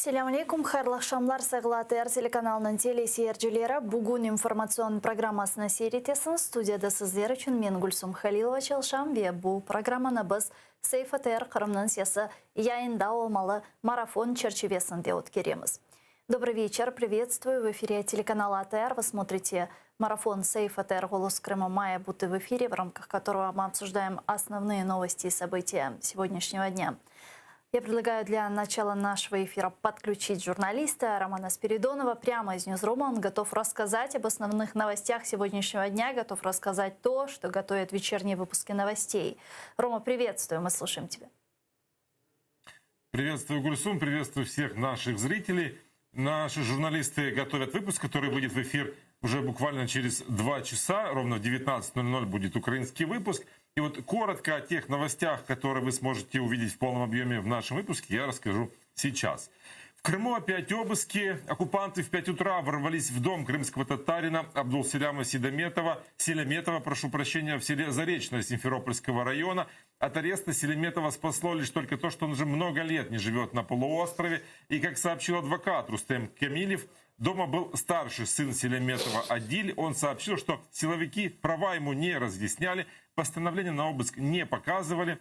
Selâm aleyküm, hayırlı aqşamlar, sayğılı ATR telekanalınıñ teleseyircileri. Bugün informatsion programmasını seyir etesiñiz. Studiyada sizler içün men, Gülsum Halilova, çalışam ve bu programmanı biz Save ATR Qırımnıñ sesi yayında olmalı marafon çerçivesinde ötkeremiz. Dobrый вечер, приветствую. В эфире телеканала АТР. Вы смотрите марафон Save ATR «Голос Крыма» має бути в эфире, в рамках которого мы обсуждаем основные новости и события сегодняшнего дня. Я предлагаю для начала нашего эфира подключить журналиста Романа Спиридонова прямо из Ньюзрума. Он готов рассказать об основных новостях сегодняшнего дня, готов рассказать то, что готовят вечерние выпуски новостей. Рома, приветствую, мы слушаем тебя. Приветствую, Гульсум, приветствую всех наших зрителей. Наши журналисты готовят выпуск, который выйдет в эфир уже буквально через 2 часа, ровно в 19.00 будет украинский выпуск. И вот коротко о тех новостях, которые вы сможете увидеть в полном объеме в нашем выпуске, я расскажу сейчас. В Крыму опять обыски. Оккупанты в 5 утра ворвались в дом крымского татарина Абдулселяма Сидаметова, Селяметова, прошу прощения, в селе Заречное Симферопольского района. От ареста Селеметова спасло лишь только то, что он уже много лет не живет на полуострове. И, как сообщил адвокат Рустем Камилев, дома был старший сын Селеметова Адиль. Он сообщил, что силовики права ему не разъясняли, постановление на обыск не показывали.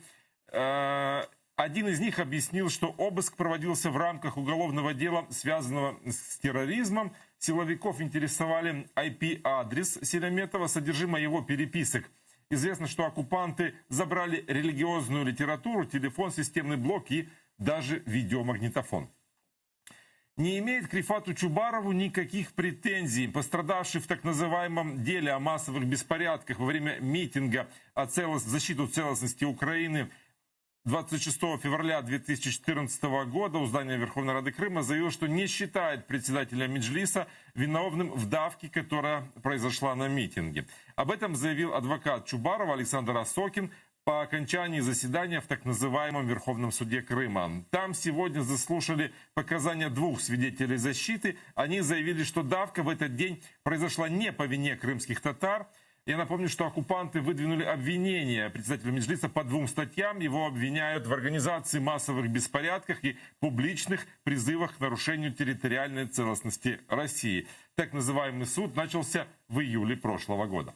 Один из них объяснил, что обыск проводился в рамках уголовного дела, связанного с терроризмом. Силовиков интересовали IP-адрес Селяметова, содержимое его переписок. Известно, что оккупанты забрали религиозную литературу, телефон, системный блок и даже видеомагнитофон. Не имеет к Рефату Чубарову никаких претензий. Пострадавший в так называемом деле о массовых беспорядках во время митинга о целос... в защиту целостности Украины 26 февраля 2014 года у здания Верховной Рады Крыма заявил, что не считает председателя Меджлиса виновным в давке, которая произошла на митинге. Об этом заявил адвокат Чубарова Александр Осокин по окончании заседания в так называемом Верховном суде Крыма. Там сегодня заслушали показания двух свидетелей защиты. Они заявили, что давка в этот день произошла не по вине крымских татар. Я напомню, что оккупанты выдвинули обвинение председателю Меджлиса по двум статьям. Его обвиняют в организации массовых беспорядков и публичных призывах к нарушению территориальной целостности России. Так называемый суд начался в июле прошлого года.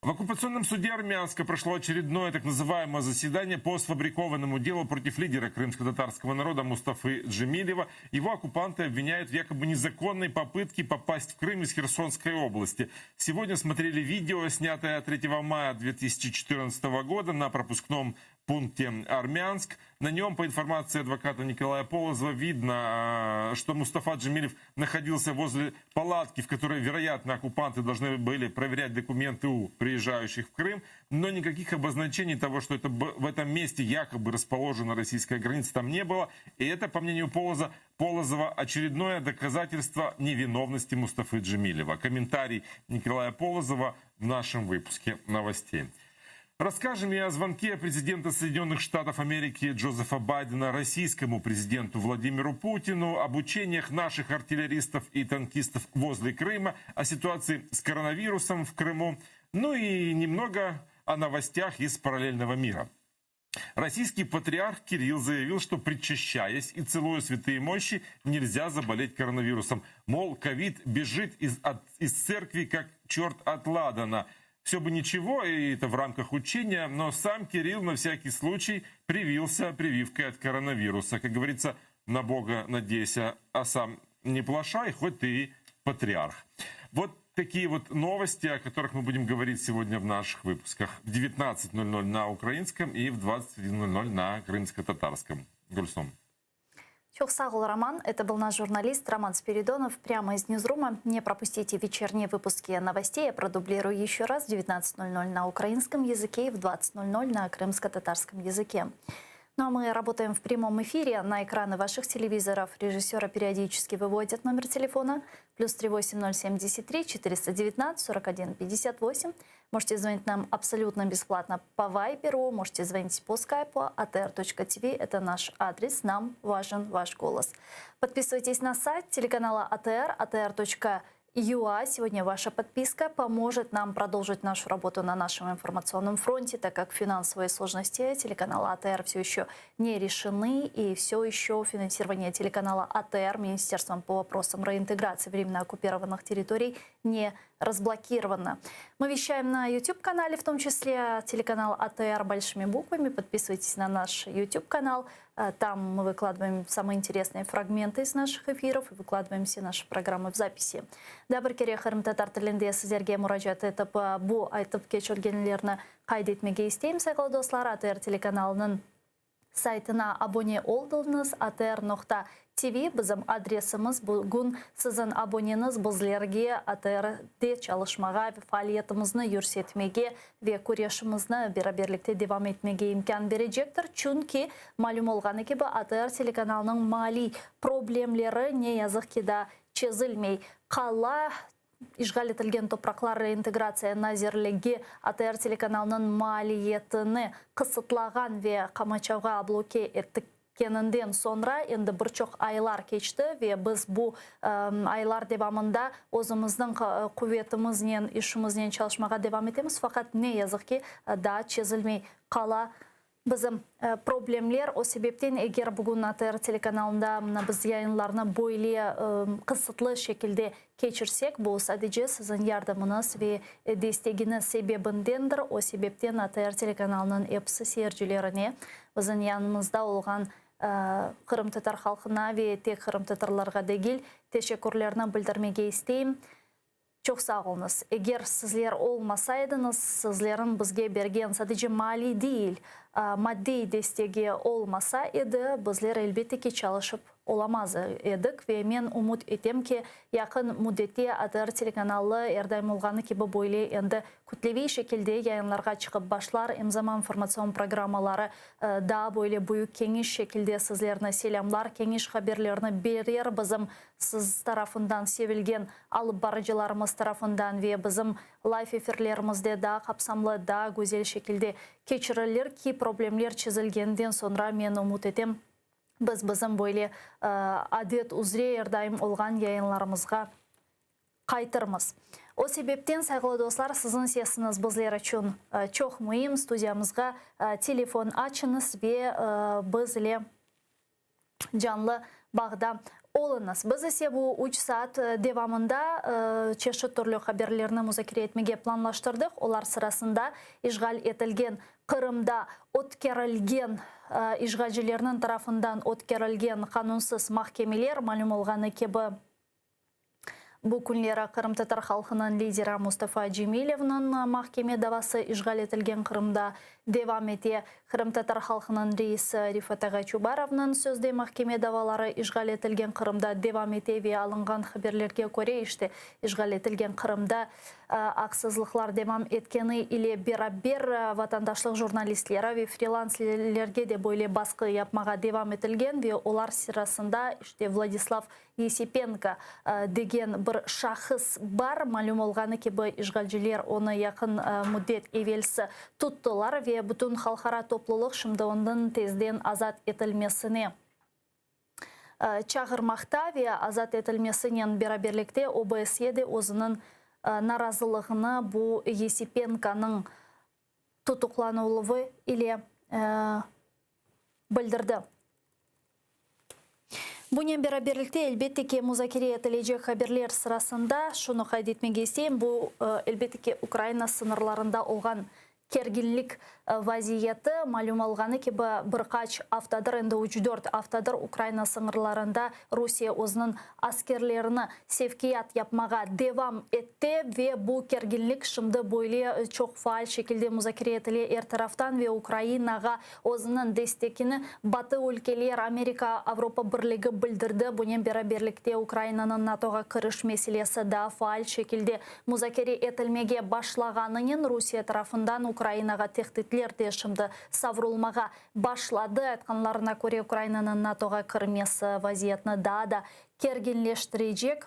В оккупационном суде Армянска прошло очередное так называемое заседание по сфабрикованному делу против лидера крымско-татарского народа Мустафы Джемилева. Его оккупанты обвиняют в якобы незаконной попытке попасть в Крым из Херсонской области. Сегодня смотрели видео, снятое 3 мая 2014 года на пропускном пункте Армянск. На нем, по информации адвоката Николая Полозова, видно, что Мустафа Джемилев находился возле палатки, в которой, вероятно, оккупанты должны были проверять документы у приезжающих в Крым, но никаких обозначений того, что это в этом месте якобы расположена российская граница, там не было. И это, по мнению Полоза, Полозова, очередное доказательство невиновности Мустафы Джемилева. Комментарий Николая Полозова в нашем выпуске новостей. Расскажем и о звонке президента Соединенных Штатов Америки Джозефа Байдена российскому президенту Владимиру Путину, об учениях наших артиллеристов и танкистов возле Крыма, о ситуации с коронавирусом в Крыму, ну и немного о новостях из параллельного мира. Российский патриарх Кирилл заявил, что причащаясь и целуя святые мощи, нельзя заболеть коронавирусом. Мол, ковид бежит из церкви, как черт от ладана. Все бы ничего, и это в рамках учения, но сам Кирилл на всякий случай привился прививкой от коронавируса. Как говорится, на Бога надейся, а сам не плошай, хоть ты и патриарх. Вот такие вот новости, о которых мы будем говорить сегодня в наших выпусках. В 19.00 на украинском и в 21.00 на крымско-татарском. Гульсум. Çoq sağ ol, Роман. Это был наш журналист Роман Спиридонов прямо из Ньюзрума. Не пропустите вечерние выпуски новостей. Я продублирую еще раз. В 19.00 на украинском языке и в 20.00 на крымско-татарском языке. Ну а мы работаем в прямом эфире. На экраны ваших телевизоров режиссера периодически выводят номер телефона. Плюс 38073 419 41 58. Можете звонить нам абсолютно бесплатно по Вайберу, можете звонить по скайпу atr.tv. Это наш адрес. Нам важен ваш голос. Подписывайтесь на сайт телеканала АТР, atr.tv. UA. Сегодня ваша подписка поможет нам продолжить нашу работу на нашем информационном фронте, так как финансовые сложности телеканала АТР все еще не решены, и все еще финансирование телеканала АТР Министерством по вопросам реинтеграции временно оккупированных территорий не разблокировано. Мы вещаем на YouTube-канале, в том числе телеканал АТР большими буквами. Подписывайтесь на наш YouTube-канал. Там мы выкладываем самые интересные фрагменты из наших эфиров и выкладываем все наши программы в записи. Daa bir kere qırımtatar tilinde sizlerge muracaat etip, bu aytıp keçilgenlerni qayd etmege isteyim, sayğılı dostlar. ATR telekanalınıñ saytına abone oldıñız, atr.tv bizim adresimiz. Bugün siziñ aboneñiz bizlerge ATRde çalışmağa ve faaliyetimizni yürsetmege ve küreşimizni beraberlikte devam etmege imkân berecektir. Çünki malüm olğanı kibi, ATR telekanalınıñ maliy problemleri ne yazıq ki daa çezilmey qala. İşğal etilgen topraqlar reintegratsiya nazirligi ATR telekanalınıñ maliyetini qısıtlağan ve qamaçavğa bloke etkeninden soñra endi bir çoq aylar keçti ve biz bu aylar devamında özümizniñ quvetimiznen işimiznen çalışmağa devam etemiz, faqat ne yazıq ki daa çezilmey qala Bizim problemler o sebepten, eger bugün ATR telekanalında mına biz yayınlarnı böyle qısıtlı şekilde keçirsek, bu sadece siziñ yardımıñız ve destegiñiz sebebindendir. O sebepten ATR telekanalınıñ episi seyircilerine, bizim yanımızda olğan qırımtatar halqına ve tek qırımtatarlarğa degil, teşekkürlerni bildirmege isteyim. Çoq sağ oluñız. Eger sizler olmasaydıñız, sizleriñ bizge bergen sadece maliy değil, maddiy destegi olmasa edi, bizler elbette ki çalışıp olamaz edik ve men ümüt etem ki, yaqın müddette ATR telekanalı er daim olğanı kibi böyle endi kütleviy şekilde yayınlarğa çıqıp başlar, em zaman informatsion programmaları daa böyle büyük keñiş şekilde sizlerni selâmlar, keñiş haberlerni berer, bizim siz tarafından sevilgen alıp barıcılarımız tarafından ve bizim live efirlerimizde daa qapsamlı, daa güzel şekilde keçirilir ki, problemler çezilgenden soñra, men ümüt etem, biz bizim böyle adet üzre er daim olğan yayınlarımızğa qaytırmız. O sebepten, sayğılı dostlar, siziñ sesiñiz bizler içün çoq müim, studiyamızğa telefon açıñız ve biz ile canlı bağda oluñız. Biz ise bu üç saat devamında çeşit türlü haberlerni muzakere etmege planlaştırdıq. Olar sırasında işğal etilgen Qırımda ötkerilgen işğalcilerniñ tarafından ötkerilgen qanunsız mahkemeler, malüm olğanı kibi, Bu künleri qırımtatar halqınıñ lideri Mustafa Cemilevniñ mahkeme davası işğal etilgen Qırımda devam ete. Qırımtatar halqınıñ reisi Refat ağa Çubarovnıñ sözde mahkeme davaları işğal etilgen Qırımda devam ete ve alınğan haberlerge köre, işte, işğal etilgen Qırımda aqsızlıqlar devam etkeni ile beraber vatandaşlıq jurnalistleri ve frilanslerge de böyle basqı yapmağa devam etilgen ve olar sırasında, işte, Vladislav Yesipenko degen bir şahıs bar. Malüm olğanı kibi, işğalciler onı yaqın müddet evelsi tuttılar ve bütün halqara toplulıq şimdi onıñ tezden azat etilmesine çağırmaqta ve azat etilmesinen beraberlikte OBSE de özüniñ narazılığını bu Yesipenkonıñ tutuqlanıluvı ile bildirdi. Bunen beraberlikte, elbette ki, muzakere etilecek haberler sırasında şunı qayd etmege isteyim, bu, elbette ki, Ukraina sıñırlarında olğan kerginlik vaziyeti. Malüm olğanı kibi, bir qaç aftadır, endi üç-dört aftadır Ukraina sıñırlarında Rusiye özüniñ askerlerini sevkiyat yapmağa devam ette ve bu kerginlik şimdi böyle çoq faal şekilde muzakere etile er taraftan ve Ukrainağa özüniñ destekini Batı ülkeler, Amerika, Avropa Birligi bildirdi. Bunen beraberlikte Ukrainanıñ NATOğa kiriş meselesi daa faal şekilde muzakere etilmege başlağanınen Rusiye tarafından Ukrainağa tehditler de şimdi savrulmağa başladı. Aytqanlarına köre, Ukrainanıñ NATOğa kirmesi vaziyetni daa da kerginleştirecek,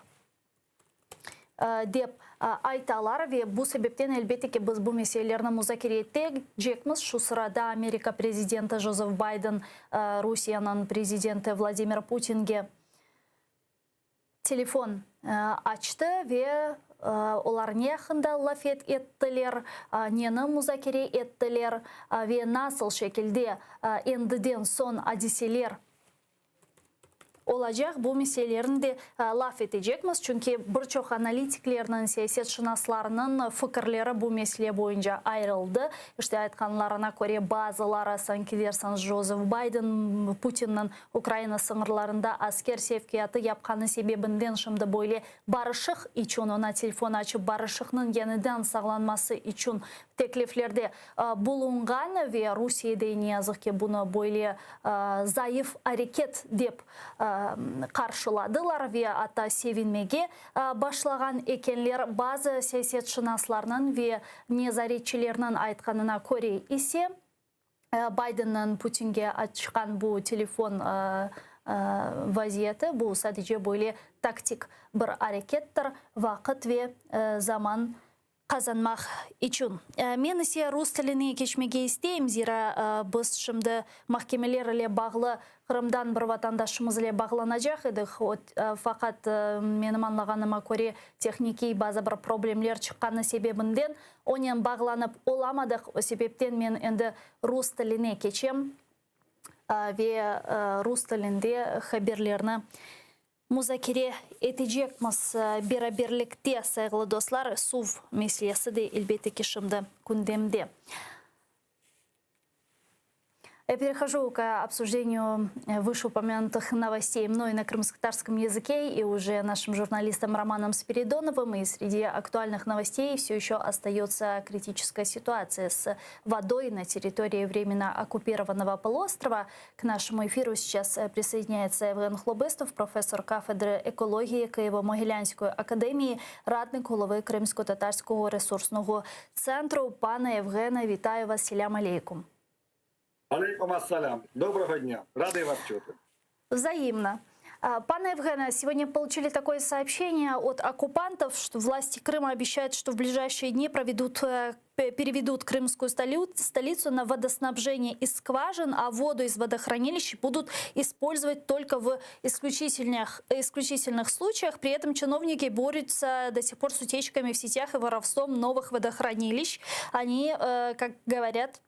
dep aytalar ve bu sebepten, elbette ki, biz bu meselelerni muzakere etecekmiz. Şu sırada Amerika prezidenti Jozef Bayden Rusiyeniñ prezidenti Vladimir Putinge. telefon açtı ve olar ne aqqında laf ettiler, neni muzakere ettiler ve nasıl şekilde endiden soñ adiseler olacaq, bu meselelerni de laf etecekmiz, çünki bir çoq analitiklerniñ, siyasetşınaslarnıñ fikirleri bu mesele boyunca ayırıldı. İşte, aytqanlarına köre, bazıları, sanki dersiñiz, Jozef Bayden Putinniñ Ukraina sıñırlarında asker sevkiyatı yapqanı sebebinden şimdi böyle barışıq içün oña telefon açıp, barışıqnıñ yeniden sağlanması içün tekliflerde bulunğan ve Rusiye de, ne yazıq ki, bunı böyle zayıf areket dep qarşıladılar ve atta sevinmege başlağan ekenler. Bazı siyasetşınaslarnıñ ve nezaretçilerniñ aytqanına köre ise, Baydenniñ Putinge açqan bu telefon vaziyeti, bu sadece böyle taktik bir arekettir, vaqıt ve zaman qazanmaq içün. Men ise rus tiline keçmege isteyim, zira biz şimdi mahkemeler ile bağlı Qırımdan bir vatandaşımız ile bağlanacaq edik, faqat menim añlağanıma köre tehnikiy bazı bir problemler çıqqanı sebebinden onen bağlanıp olamadıq. O sebepten men endi rus tiline keçem ve rus tilinde haberlerni muzakere etecekmiz beraberlikte, sayğılı dostlar. Suv meselesi de, elbette ki, şimdi kündemde. Я перехожу к обсуждению вышеупомянутых новостей мной на крымско-татарском языке и уже нашим журналистом Романом Спиридоновым. И среди актуальных новостей все еще остается критическая ситуация с водой на территории временно оккупированного полуострова. К нашему эфиру сейчас присоединяется Евген Хлобыстов, профессор кафедры екології Києво-Могилянської академії, радник голови Кримсько-татарського ресурсного центру. Пане Євгене, вітаю вас. Селям алейкум. Алейкум ассалям. Доброго дня. Радий вас чути. Взаимно. Пане Евгене, сегодня получили такое сообщение от оккупантов, что власти Крыма обещают, что в ближайшие дни проведут, переведут крымскую столицу на водоснабжение из скважин, а воду из водохранилищ будут использовать только в исключительных случаях. При этом чиновники борются до сих пор с утечками в сетях и воровством новых водохранилищ. Они, как говорят,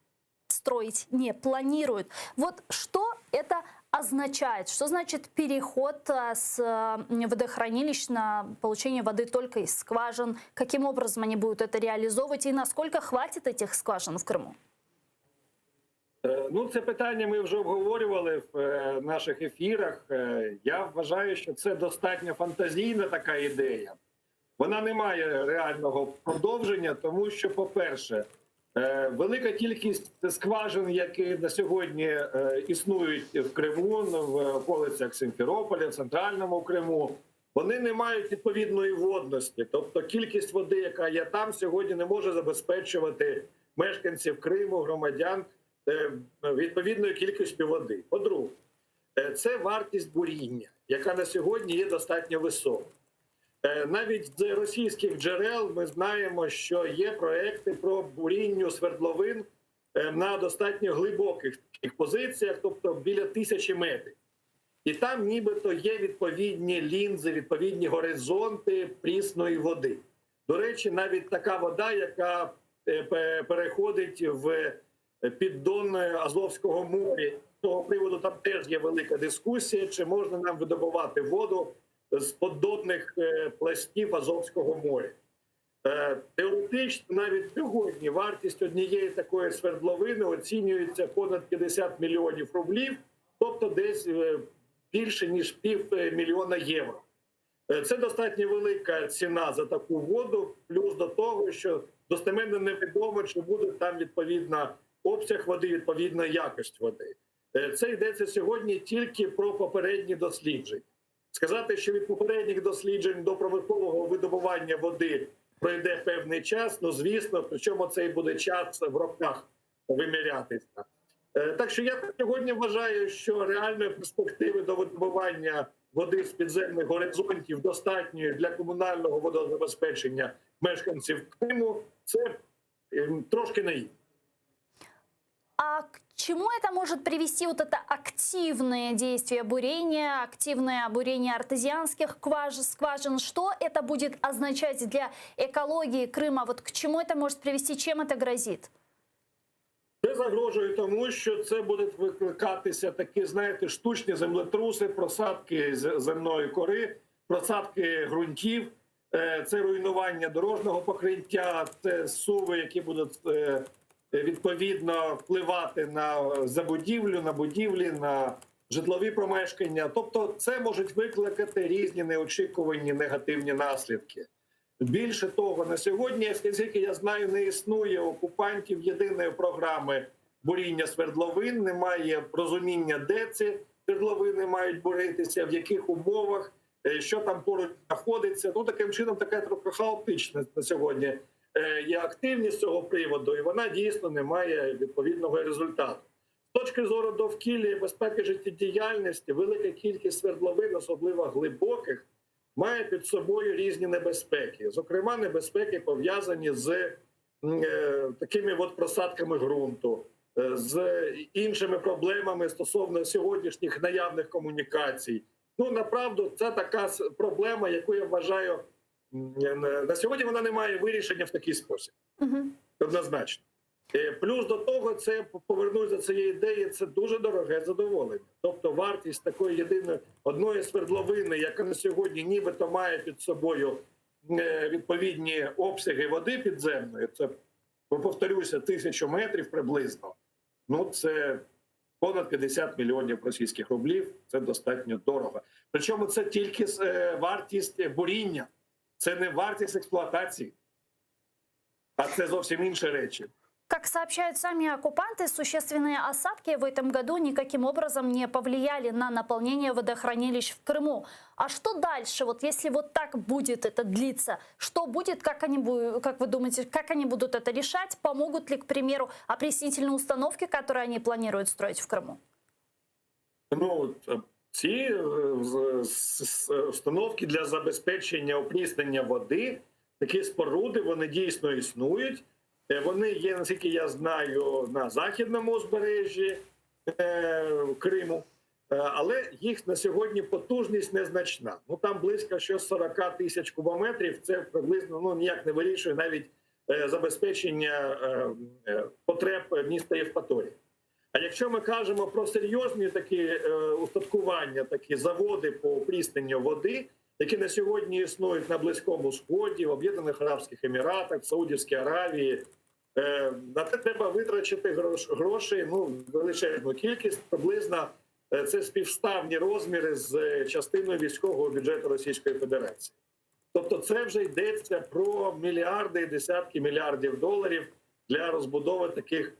строить не планируют. Вот что это означает? Что значит переход с водохранилищ на получение воды только из скважин? Каким образом они будут это реализовывать и насколько хватит этих скважин в Крыму? Ну, це питання ми вже обговорювали в наших ефірах. Я вважаю, що це достатньо фантазійна така ідея. Вона не має реального продовження, тому що, по-перше, велика кількість скважин, які на сьогодні існують в Криму, в околицях Сімферополя, в центральному Криму, вони не мають відповідної водності. Тобто кількість води, яка є там, сьогодні не може забезпечувати мешканців Криму, громадян відповідною кількістю води. По-друге, це вартість буріння, яка на сьогодні є достатньо висока. Навіть з російських джерел ми знаємо, що є проекти про бурінню свердловин на достатньо глибоких таких позиціях, тобто біля 1000 метрів. І там нібито є відповідні лінзи, відповідні горизонти прісної води. До речі, навіть така вода, яка переходить в піддон Азовського моря. З того приводу там теж є велика дискусія, чи можна нам видобувати воду з поддонних пластів Азовського моря. Теоретично, навіть сьогодні вартість однієї такої свердловини оцінюється понад 50 мільйонів рублів, тобто десь більше ніж пів мільйона євро. Це достатньо велика ціна за таку воду, плюс до того, що достеменно невідомо, чи буде там відповідна обсяг води, відповідна якість води. Це йдеться сьогодні тільки про попередні дослідження. Сказати, що від попередніх досліджень до промислового видобування води пройде певний час, ну звісно, причому цей буде час в роках вимірятися. Так що я сьогодні вважаю, що реальної перспективи до видобування води з підземних горизонтів достатньої для комунального водозабезпечення мешканців Криму, це трошки наївно. А к К чему это может привести вот это активное действие бурения, активное бурение артезианских скважин? Что это будет означать для экологии Крыма? Вот к чему это может привести, чем это грозит? Це загрожує тому, що це будуть викликатися такі, знаєте, штучні землетруси, просадки з земної кори, просадки ґрунтів, це руйнування дорожнього покриття, це зсуви, які будуть відповідно впливати на забудівлю, на будівлі, на житлові помешкання. Тобто, це можуть викликати різні неочікувані негативні наслідки. Більше того, на сьогодні, наскільки я знаю, не існує окупантів єдиної програми буріння свердловин, немає розуміння, де ці свердловини мають буритися, в яких умовах, що там поруч знаходиться. Ну таким чином, така трохи хаотична на сьогодні є активність з цього приводу, і вона дійсно не має відповідного результату. З точки зору довкілля і безпеки життєдіяльності, велика кількість свердловин, особливо глибоких, має під собою різні небезпеки. Зокрема, небезпеки пов'язані з такими от просадками ґрунту, з іншими проблемами стосовно сьогоднішніх наявних комунікацій. Ну направду, це така проблема, яку я вважаю на сьогодні. Вона не має вирішення в такий спосіб. Угу. Однозначно. Плюс до того, це повернусь до цієї ідеї, це дуже дороге задоволення. Тобто вартість такої єдиної одної свердловини, яка на сьогодні нібито має під собою відповідні обсяги води підземної, це повторюся, 1000 метрів приблизно. Ну це понад 50 мільйонів російських рублів. Це достатньо дорого. Причому це тільки вартість буріння, це не вартість експлуатації, а це зовсім інші речі. Как сообщают сами оккупанты, существенные осадки в этом году никаким образом не повлияли на наполнение водохранилищ в Крыму. А что дальше? Вот если вот так будет это длиться, что будет, как вы думаете, как они будут это решать? Помогут ли, к примеру, опреснительные установки, которые они планируют строить в Крыму? Ну, ці установки для забезпечення опріснення води, такі споруди, вони дійсно існують. Вони є, наскільки я знаю, на західному узбережжі Криму, але їх на сьогодні потужність незначна. Ну там близько що 40 тисяч кубометрів. Це приблизно ну ніяк не вирішує навіть забезпечення потреб міста Євпаторії. А якщо ми кажемо про серйозні такі устаткування, такі заводи по опрісненню води, які на сьогодні існують на Близькому Сході, в Об'єднаних Арабських Еміратах, в Саудівській Аравії, на це треба витрачити грошей, ну величезну кількість, приблизно це співставні розміри з частиною військового бюджету Російської Федерації. Тобто, це вже йдеться про мільярди і десятки мільярдів доларів для розбудови таких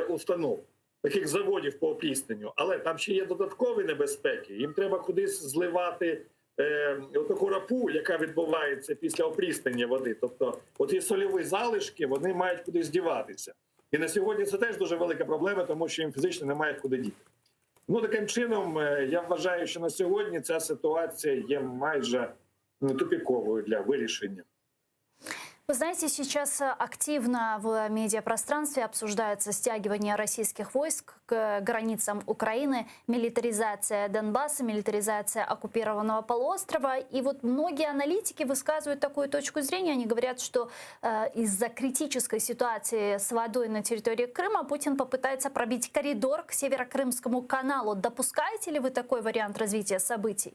установ, таких заводів по опрісненню. Але там ще є додаткові небезпеки. Їм треба кудись зливати отаку рапу, яка відбувається після опріснення води. Тобто, оті сольові залишки вони мають кудись діватися. І на сьогодні це теж дуже велика проблема, тому що їм фізично немає куди діти. Ну таким чином, я вважаю, що на сьогодні ця ситуація є майже тупіковою для вирішення. Вы знаете, сейчас активно в медиапространстве обсуждается стягивание российских войск к границам Украины, милитаризация Донбасса, милитаризация оккупированного полуострова. И вот многие аналитики высказывают такую точку зрения. Они говорят, что из-за критической ситуации с водой на территории Крыма Путин попытается пробить коридор к Северокрымскому каналу. Допускаете ли вы такой вариант развития событий?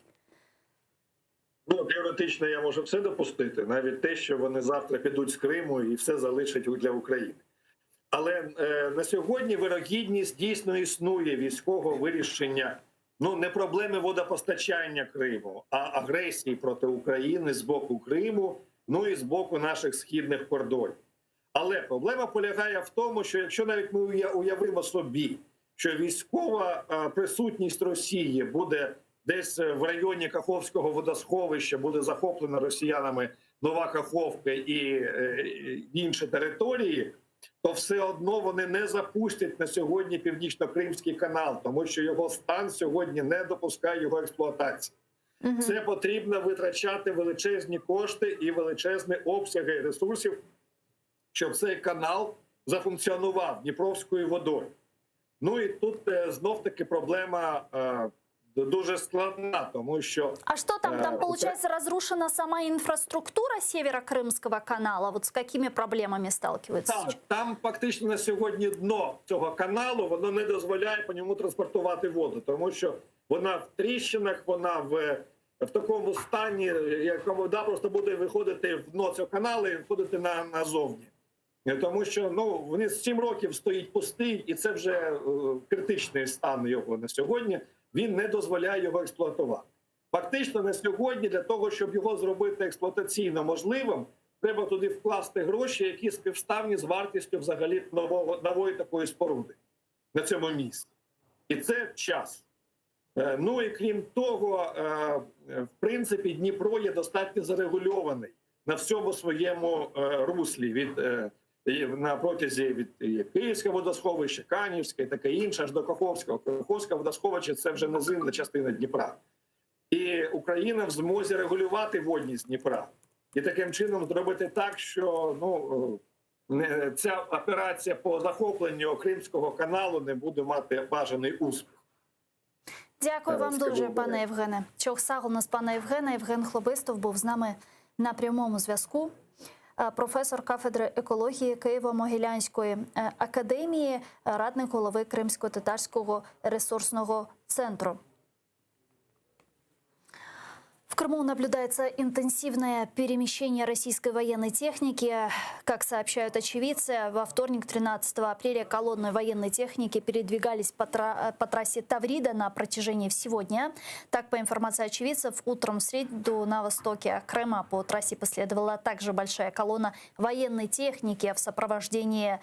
Ну, теоретично я можу все допустити, навіть те, що вони завтра підуть з Криму і все залишать для України. Але на сьогодні вирогідність дійсно існує військового вирішення ну не проблеми водопостачання Криму, а агресії проти України з боку Криму, ну і з боку наших східних кордонів. Але проблема полягає в тому, що якщо навіть ми уявимо собі, що військова присутність Росії буде десь в районі Каховського водосховища, буде захоплена росіянами Нова Каховка і інші території, то все одно вони не запустять на сьогодні північно-кримський канал, тому що його стан сьогодні не допускає його експлуатації. Мгм. Це потрібно витрачати величезні кошти і величезні обсяги ресурсів, щоб цей канал зафункціонував Дніпровською водою. Ну і тут знов таки проблема дуже складна, тому що А что там? Там, получается, разрушена сама инфраструктура Северо-Крымского канала? Вот с какими проблемами сталкиваются Так, сейчас? там фактично на сьогодні дно цього каналу, воно не дозволяє по ньому транспортувати воду, тому що вона в тріщинах, вона в такому стані, якому вода просто буде виходити в дно цього каналу і виходити назовні. Тому що, ну, вони 7 років стоїть пустий, і це вже критичний стан його на сьогодні. Він не дозволяє його експлуатувати. Фактично на сьогодні, для того, щоб його зробити експлуатаційно можливим, треба туди вкласти гроші, які співставні з вартістю взагалі нової такої споруди на цьому місці. І це час. Ну і крім того, в принципі, Дніпро є достатньо зарегульований на всьому своєму руслі від і на протязі від і Київського водосховища, Канівське і таке інше, аж до Каховського. Каховське водосховище — це вже низинна частина Дніпра. І Україна в змозі регулювати водність Дніпра і таким чином зробити так, що, ну, не, ця операція по захопленню Кримського каналу не буде мати бажаний успіх. Дякую вам скажу, дуже, пане Євгене. Çoq sağ oluñız, пане Євгене. Євген Хлобистов був з нами на прямому зв'язку. Професор кафедри екології Києво-Могилянської академії, радник голови Кримсько-татарського ресурсного центру. В Крыму наблюдается интенсивное перемещение российской военной техники. Как сообщают очевидцы, во вторник, 13 апреля, колонны военной техники передвигались по трассе Таврида на протяжении всего дня. Так, по информации очевидцев, утром в среду на востоке Крыма по трассе последовала также большая колонна военной техники в сопровождении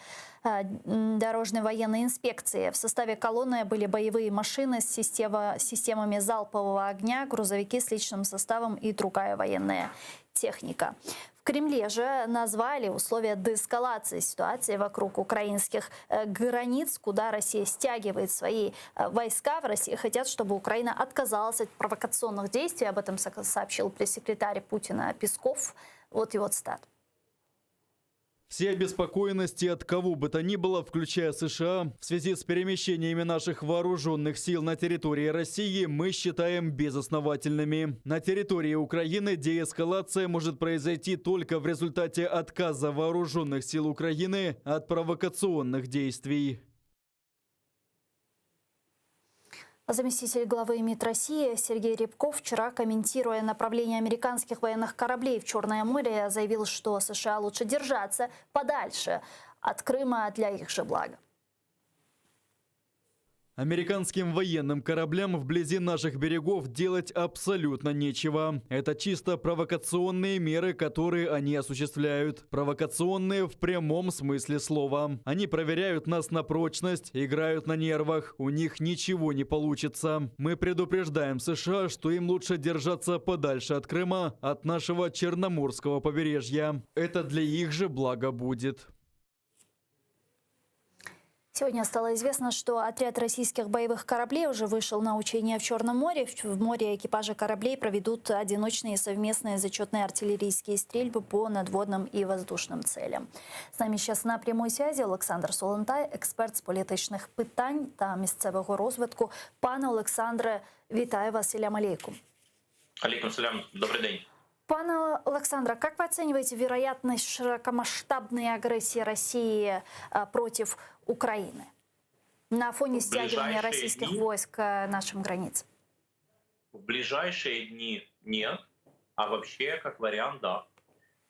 дорожной военной инспекции. В составе колонны были боевые машины с системами залпового огня, грузовики с личным составом и другая военная техника. В Кремле же назвали условия деэскалации ситуации вокруг украинских границ, куда Россия стягивает свои войска. В России хотят, чтобы Украина отказалась от провокационных действий. Об этом сообщил пресс-секретарь Путина Песков. Вот его цитата. Все обеспокоенности от кого бы то ни было, включая США, в связи с перемещениями наших вооруженных сил на территории России, мы считаем безосновательными. На территории Украины деэскалация может произойти только в результате отказа вооруженных сил Украины от провокационных действий. Заместитель главы МИД России Сергей Рябков вчера, комментируя направление американских военных кораблей в Черное море, заявил, что США лучше держаться подальше от Крыма для их же блага. Американским военным кораблям вблизи наших берегов делать абсолютно нечего. Это чисто провокационные меры, которые они осуществляют. Провокационные в прямом смысле слова. Они проверяют нас на прочность, играют на нервах. У них ничего не получится. Мы предупреждаем США, что им лучше держаться подальше от Крыма, от нашего Черноморского побережья. Это для их же блага будет. Сегодня стало известно, что отряд российских боевых кораблей уже вышел на учения в Черном море. В море экипажи кораблей проведут одиночные и совместные зачетные артиллерийские стрельбы по надводным и воздушным целям. С нами сейчас на прямой связи Олександр Солонтай, експерт з політичних питань та місцевого розвитку. Пане Олександре, вітаю вас, Селям алейкум. Алейкум салям, добрый день. Пане Олександре, как вы оцениваете вероятность широкомасштабной агрессии России против Украины на фоне В стягивания ближайшие российских дни? войск к нашим границам? В ближайшие дни нет, а вообще, как вариант, да.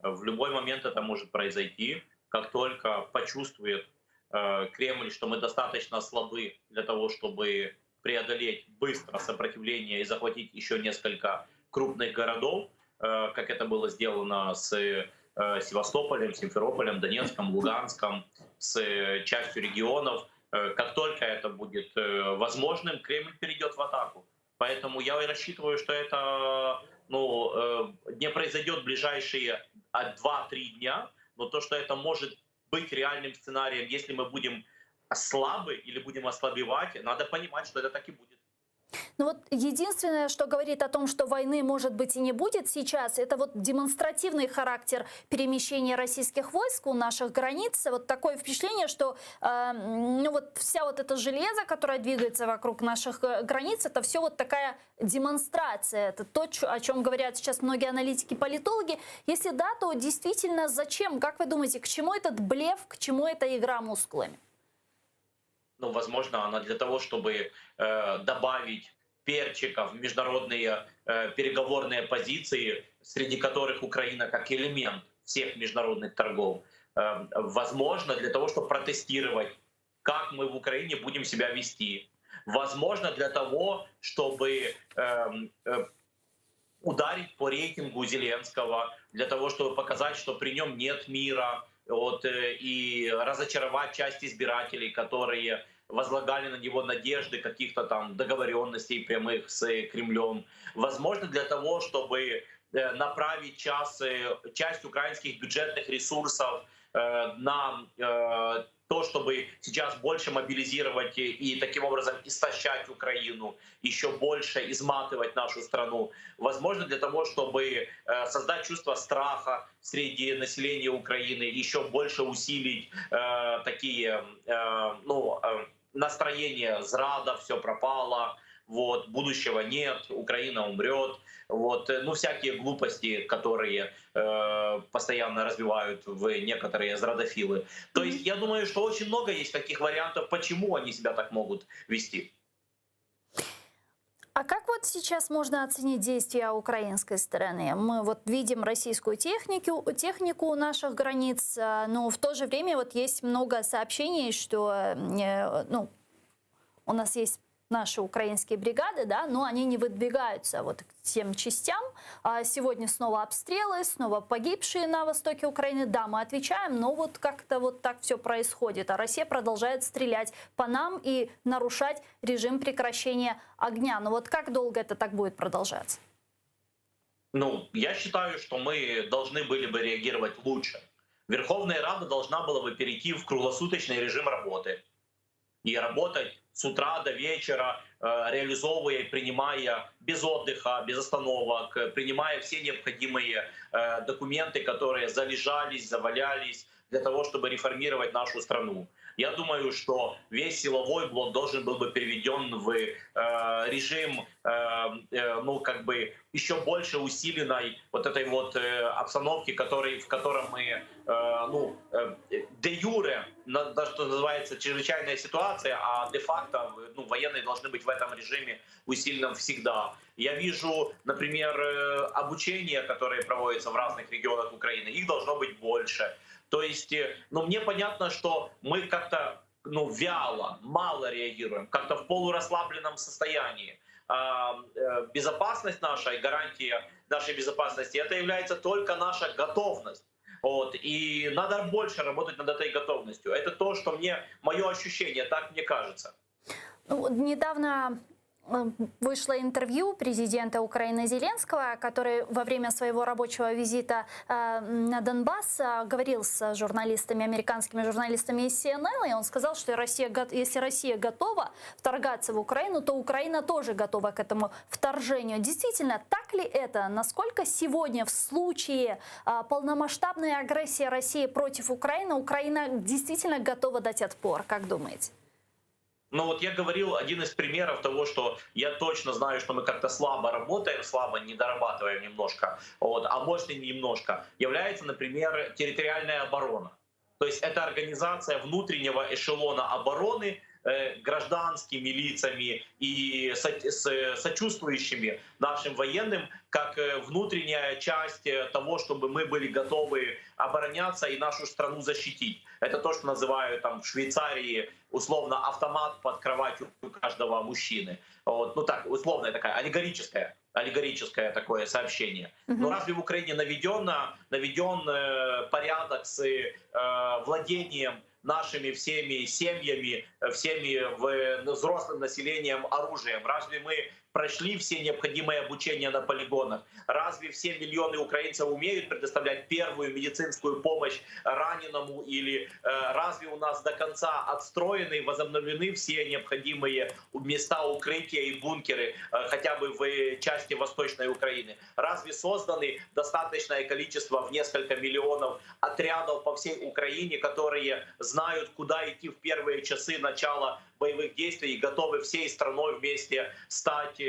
В любой момент это может произойти, как только почувствует Кремль, что мы достаточно слабы для того, чтобы преодолеть быстро сопротивление и захватить еще несколько крупных городов, как это было сделано с Севастополем, Симферополем, Донецком, Луганском, с частью регионов. Как только это будет возможным, Кремль перейдет в атаку. Поэтому я и рассчитываю, что это, ну, не произойдет в ближайшие 2-3 дня, но то, что это может быть реальным сценарием, если мы будем слабы или будем ослабевать, надо понимать, что это так и будет. Ну вот единственное, что говорит о том, что войны, может быть, и не будет сейчас, это вот демонстративный характер перемещения российских войск у наших границ. Вот такое впечатление, что ну вот вся вот эта железо, которое двигается вокруг наших границ, это все вот такая демонстрация. Это то, о чем говорят сейчас многие аналитики, политологи. Если да, то действительно зачем? Как вы думаете, к чему этот блеф, к чему эта игра мускулами? Ну, возможно, она для того, чтобы добавить перчика в международные переговорные позиции, среди которых Украина как элемент всех международных торгов. Возможно, для того, чтобы протестировать, как мы в Украине будем себя вести. Возможно, для того, чтобы ударить по рейтингу Зеленского, для того, чтобы показать, что при нем нет мира, вот, и разочаровать часть избирателей, которые возлагали на него надежды каких-то там договоренностей прямых с Кремлем. Возможно, для того, чтобы направить часть украинских бюджетных ресурсов на то, чтобы сейчас больше мобилизировать и таким образом истощать Украину, еще больше изматывать нашу страну. Возможно, для того, чтобы создать чувство страха среди населения Украины, еще больше усилить такие ну, настроения зрада, все пропало, вот, будущего нет, Украина умрет, вот, ну, всякие глупости, которые постоянно развивают в некоторые зрадофилы. То есть я думаю, что очень много есть таких вариантов, почему они себя так могут вести. А как вот сейчас можно оценить действия украинской стороны? Мы вот видим российскую технику у наших границ, но в то же время вот есть много сообщений, что ну, у нас есть наши украинские бригады, да, но они не выдвигаются вот к тем частям. А сегодня снова обстрелы, снова погибшие на востоке Украины. Да, мы отвечаем, но вот как-то вот так все происходит. А Россия продолжает стрелять по нам и нарушать режим прекращения огня. Но вот как долго это так будет продолжаться? Ну, я считаю, что мы должны были бы реагировать лучше. Верховная Рада должна была бы перейти в круглосуточный режим работы и работать с утра до вечера, реализовывая и принимая без отдыха, без остановок, принимая все необходимые документы, которые залежались, завалялись для того, чтобы реформировать нашу страну. Я думаю, что весь силовой блок должен был бы переведен в режим, ну, как бы еще больше усиленной вот этой вот обстановки, в котором мы, ну, де-юре, что называется, чрезвычайная ситуация, а де-факто, ну, военные должны быть в этом режиме усиленном всегда. Я вижу, например, обучение, которое проводится в разных регионах Украины, их должно быть больше. То есть, ну, мне понятно, что мы как-то, ну, вяло, мало реагируем, как-то в полурасслабленном состоянии. Безопасность наша и гарантия нашей безопасности — это является только наша готовность. Вот. И надо больше работать над этой готовностью. Это то, что мне, мое ощущение, так мне кажется. Ну, недавно вышло интервью президента Украины Зеленского, который во время своего рабочего визита на Донбасс говорил с журналистами, американскими журналистами из CNN, и он сказал, что если Россия готова вторгаться в Украину, то Украина тоже готова к этому вторжению. Действительно, так ли это? Насколько сегодня в случае полномасштабной агрессии России против Украины, Украина действительно готова дать отпор? Как думаете? Ну вот я говорил, один из примеров того, что я точно знаю, что мы как-то слабо работаем, слабо не дорабатываем немножко, вот, а может и не немножко, является, например, территориальная оборона. То есть это организация внутреннего эшелона обороны гражданскими лицами и сочувствующими нашим военным, как внутренняя часть того, чтобы мы были готовы обороняться и нашу страну защитить. Это то, что называют там в Швейцарии условно автомат под кроватью каждого мужчины. Вот. Ну так, условное такая, аллегорическое такое сообщение. Но разве в Украине наведен порядок с владением нашими всеми семьями, всеми взрослым населением оружием? Разве мы прошли все необходимое обучение на полигонах? Разве все миллионы украинцев умеют предоставлять первую медицинскую помощь раненому? Или разве у нас до конца отстроены и возобновлены все необходимые места укрытия и бункеры хотя бы в части Восточной Украины? Разве созданы достаточное количество в несколько миллионов отрядов по всей Украине, которые знают, куда идти в первые часы начала боевых действий и готовы всей страной вместе стать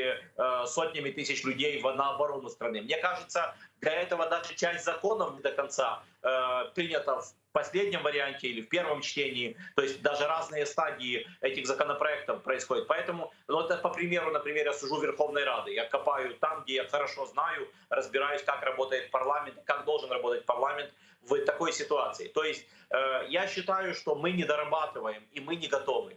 сотнями тысяч людей на оборону страны? Мне кажется, для этого даже часть законов не до конца принята в последнем варианте или в первом чтении. То есть даже разные стадии этих законопроектов происходят. Поэтому, ну, это по примеру, например, я сужу Верховной Рады. Я копаю там, где я хорошо знаю, разбираюсь, как работает парламент, как должен работать парламент в такой ситуации. То есть я считаю, что мы не дорабатываем и мы не готовы.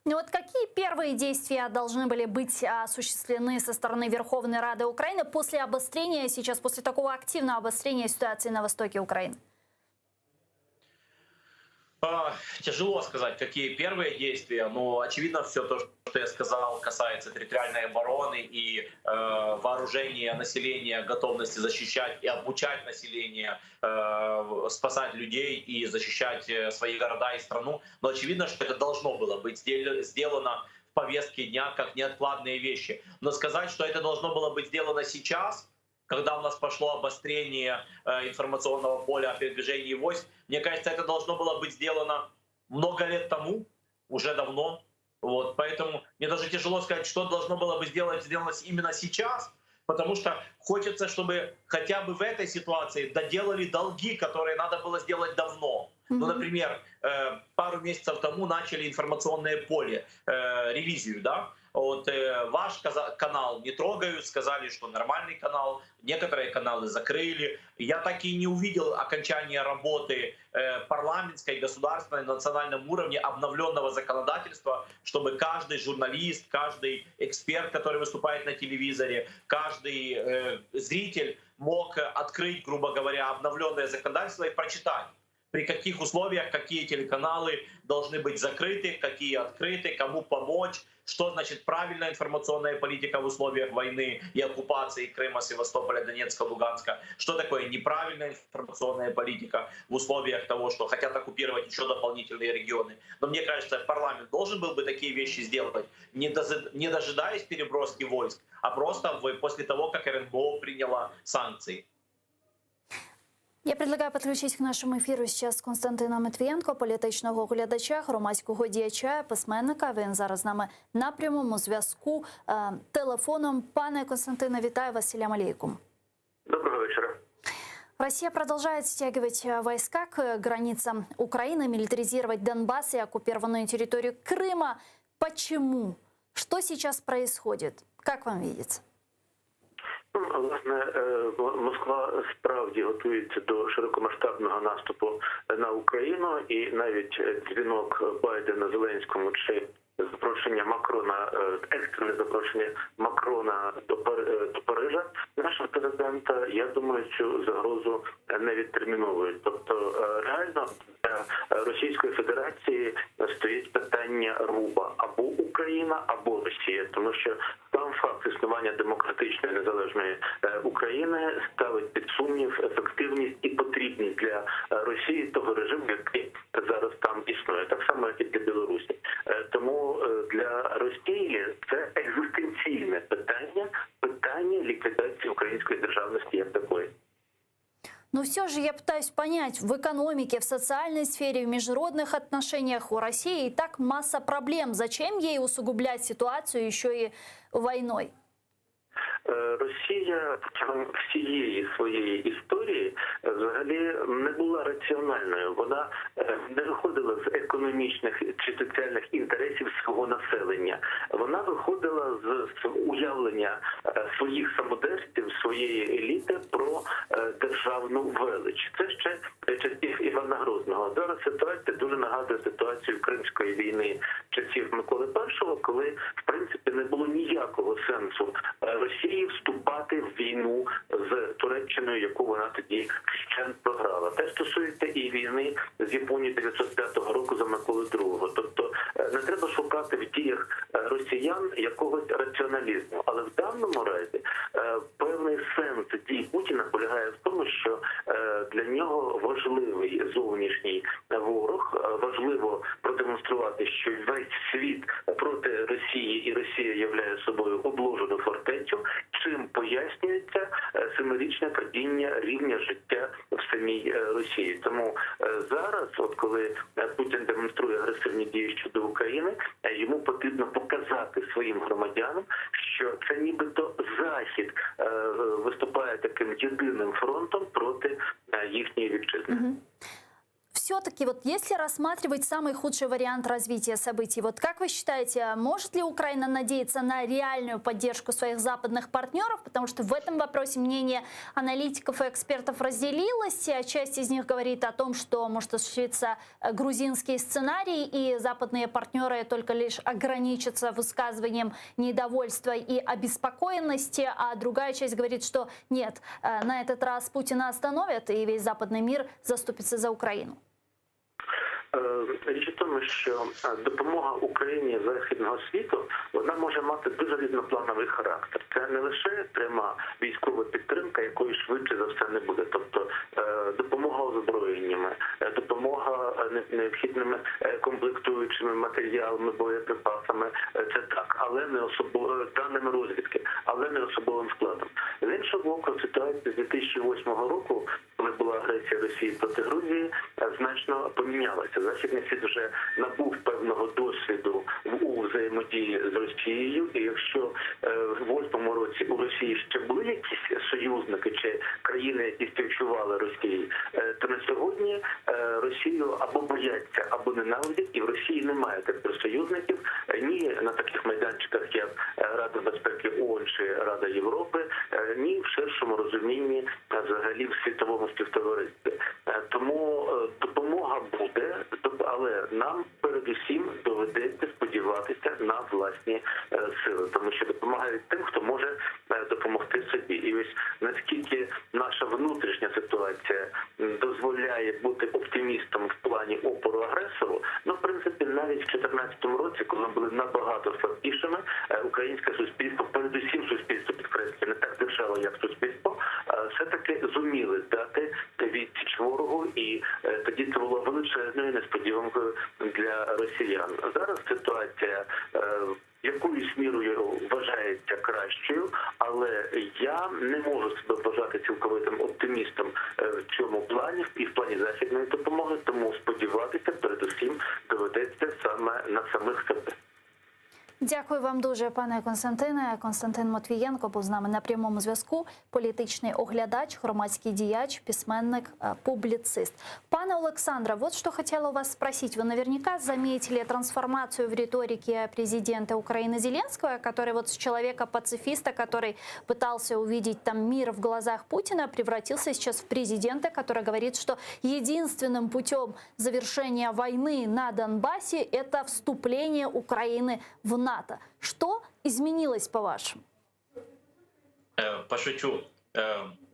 Ну вот какие первые действия должны были быть осуществлены со стороны Верховной Рады Украины после обострения сейчас, после такого активного обострения ситуации на востоке Украины? Тяжело сказать, какие первые действия, но очевидно все то, что я сказал, касается территориальной обороны и вооружения населения, готовности защищать и обучать население, спасать людей и защищать свои города и страну. Но очевидно, что это должно было быть сделано в повестке дня как неоткладные вещи. Но сказать, что это должно было быть сделано сейчас, когда у нас пошло обострение информационного поля о передвижении войск, мне кажется, это должно было быть сделано много лет тому, уже давно. Вот, поэтому мне даже тяжело сказать, что должно было бы сделано именно сейчас, потому что хочется, чтобы хотя бы в этой ситуации доделали долги, которые надо было сделать давно. Ну, например, пару месяцев тому начали информационное поле, ревизию, да? Вот ваш канал не трогают, сказали, что нормальный канал, некоторые каналы закрыли. Я так и не увидел окончания работы парламентской, государственной, на национальном уровне обновленного законодательства, чтобы каждый журналист, каждый эксперт, который выступает на телевизоре, каждый зритель мог открыть, грубо говоря, обновленное законодательство и прочитать, при каких условиях, какие телеканалы должны быть закрыты, какие открыты, кому помочь, что значит правильная информационная политика в условиях войны и оккупации Крыма, Севастополя, Донецка, Луганска, что такое неправильная информационная политика в условиях того, что хотят оккупировать еще дополнительные регионы. Но мне кажется, парламент должен был бы такие вещи сделать, не дожидаясь переброски войск, а просто после того, как РНБО приняла санкции. Я предлагаю подключить к нашему эфиру сейчас Константина Матвієнко, політичного оглядача, громадського діяча, письменника. Він зараз з нами на прямому зв'язку телефоном. Пане Константине, вітаю вас. Селям алейкум. Доброго вечора. Россия продолжает стягивать войска к границам Украины, милитаризировать Донбасс и оккупированную территорию Крыма. Почему? Что сейчас происходит? Как вам видится? Ну, власне, Москва справді готується до широкомасштабного наступу на Україну, і навіть дзвінок Байдена Зеленському чи запрошення Макрона, екстрене запрошення Макрона до Парижа нашого президента, я думаю, цю загрозу не відтерміновують. Тобто реально для Російської Федерації стоїть питання руба: або Україна, або Росія, тому що сам факт існування демократичної незалежної України ставить під сумнів ефективність і потрібність для Росії того режиму, який зараз там існує, так само як і для Білорусі. Тому для Росії це екзистенційне питання, питання ліквідації української державності як такої. Но все же я пытаюсь понять, в экономике, в социальной сфере, в международных отношениях у России и так масса проблем. Зачем ей усугублять ситуацию еще и войной? Росія протягом всієї своєї історії взагалі не була раціональною. Вона не виходила з економічних чи соціальних інтересів свого населення. Вона виходила з уявлення своїх самодержців, своєї еліти про державну велич. Це ще часів Івана Грозного. Зараз ситуація дуже нагадує ситуацію Кримської війни часів Миколи І, коли в принципі не було ніякого сенсу Росії вступати в війну з Туреччиною, яку вона тоді вщент програла. Те стосується і війни з Японією 905 року за Миколи II. Тобто Не треба шукати в діях росіян якогось раціоналізму, але в даному разі певний сенс дій Путіна полягає в тому, що для нього важливий зовнішній ворог, важливо продемонструвати, що весь світ проти Росії і Росія являє собою обложену фортецю, чим пояснюється семирічне падіння рівня життя в самій Росії. Тому зараз, от коли Путін демонструє агресивні дії щодо України, йому потрібно показати своїм громадянам, що це нібито Захід виступає таким єдиним фронтом проти їхньої вітчизни. Все-таки вот если рассматривать самый худший вариант развития событий, вот как вы считаете, может ли Украина надеяться на реальную поддержку своих западных партнеров? Потому что в этом вопросе мнение аналитиков и экспертов разделилось. Часть из них говорит о том, что может осуществиться грузинский сценарий, и западные партнеры только лишь ограничатся высказыванием недовольства и обеспокоенности, а другая часть говорит, что нет, на этот раз Путина остановят, и весь западный мир заступится за Украину. Річ у тому, що допомога Україні західного світу, вона може мати дуже різноплановий характер. Це не лише пряма військова підтримка, якої швидше за все не буде. Тобто допомога озброєннями, допомога необхідними комплектуючими матеріалами, боєприпасами, це так, але не особо даними розвідки, але не особовим складом. З іншого боку, ситуація з 2008 року, коли була агресія Росії проти Грузії, значно помінялася. Західний світ вже набув певного досвіду у взаємодії з Росією, і якщо в 8-му році у Росії ще були якісь союзники чи країни, які співчували Росії, то на сьогодні Росію або бояться, або ненавидять, і в Росії немає тепер союзників ні на таких майданчиках, як Рада безпеки ООН чи Рада Європи, ні в ширшому розумінні взагалі в світовому співтоваристві. Тому допомога буде, але нам передусім доведеться сподіватися на власні сили, тому що допомагають тим, хто може допомогти собі. І ось наскільки наша внутрішня ситуація дозволяє бути оптимістом в плані опору агресору, в принципі, навіть в 2014 році, коли ми були набагато слабкішими, українське суспільство, передусім суспільство, підкреслюю, не так держава, як суспільство, все-таки зуміли дати відсіч ворогу, і тоді це було величезною несподіванкою для росіян. Зараз ситуація якоюсь мірою вважається кращою, але я не можу себе вважати цілковитим оптимістом в цьому плані і в плані західної допомоги, тому сподіватися передусім доведеться саме на самих себе. Дякую вам дуже, пане Константине. Константин Матвієнко був з нами на прямому зв'язку. Політичний оглядач, громадський діяч, письменник, публіцист. Пане Олександре, вот что хотела у вас спросить. Вы наверняка заметили трансформацию в риторике президента Украины Зеленского, который вот с человека-пацифиста, который пытался увидеть там мир в глазах Путина, превратился сейчас в президента, который говорит, что единственным путем завершения войны на Донбассе это вступление Украины в НАТО. Что изменилось, по-вашему? Пошучу.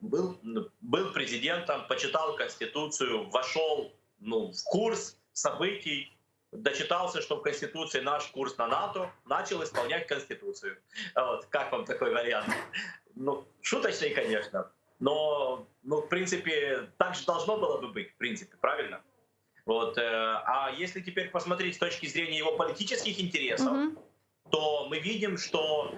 Был президентом, почитал Конституцию, вошел, ну, в курс событий, дочитался, что в Конституции наш курс на НАТО, начал исполнять Конституцию. Вот, как вам такой вариант? Ну, шуточный, конечно, но, ну, в принципе, так же должно было бы быть, в принципе, правильно? Вот, а если теперь посмотреть с точки зрения его политических интересов, то мы видим, что